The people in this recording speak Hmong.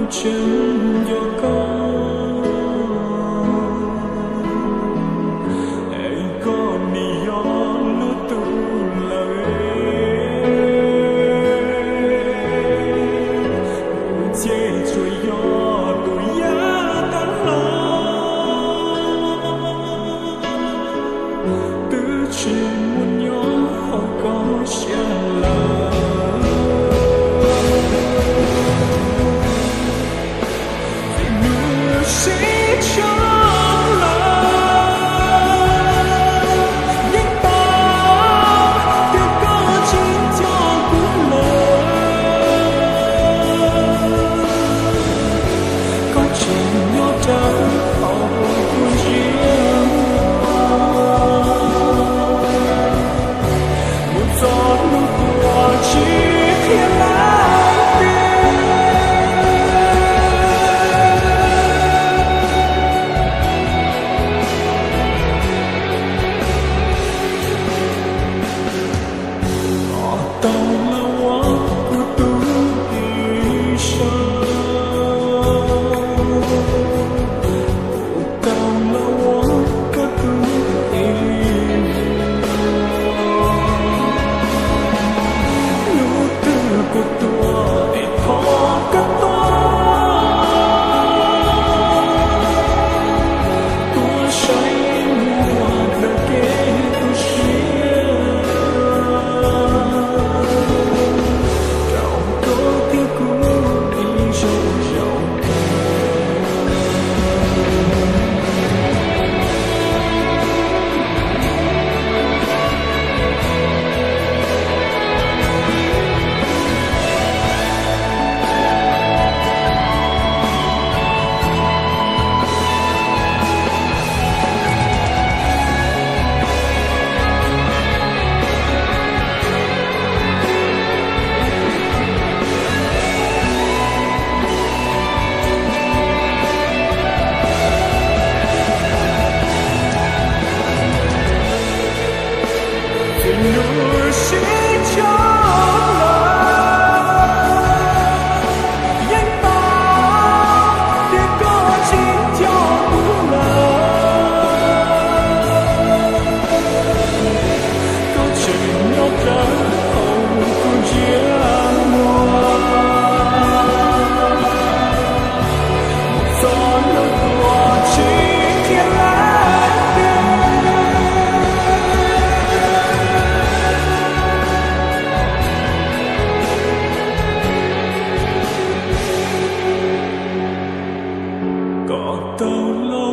Tseem nco koj, es koj nim yog lub tug lawm. Kuv ces tsuas yog tus yaj tag hlo, twb tsis muaj nyob hauv koj siab lawm. Vim nws sib tshaj lawm, yeej paub tias koj tsis nco kuv lawm. Koj tseem nyob rawv hauv kuv ntsiab muag, mus txog hnub tuag tsis qhia lawm tiag. Kom tau los ua kuv tus ib zaug, kom tau los ua koj tus ib zaug. Hnub twg kuv tuag es thov koj tuaj, tuaj saib muag ntawm kev tu siab, rau koj thiab kuv ib zaug zaum kawg. Vim nws sib tshaj lawm, yeej paub tias koj tsis nco kuv lawm. Koj tseem nyob rawv hauv kuv ntsiab muag, mus txog hnub tuag tsis qhia lawm tiag. Kom tau los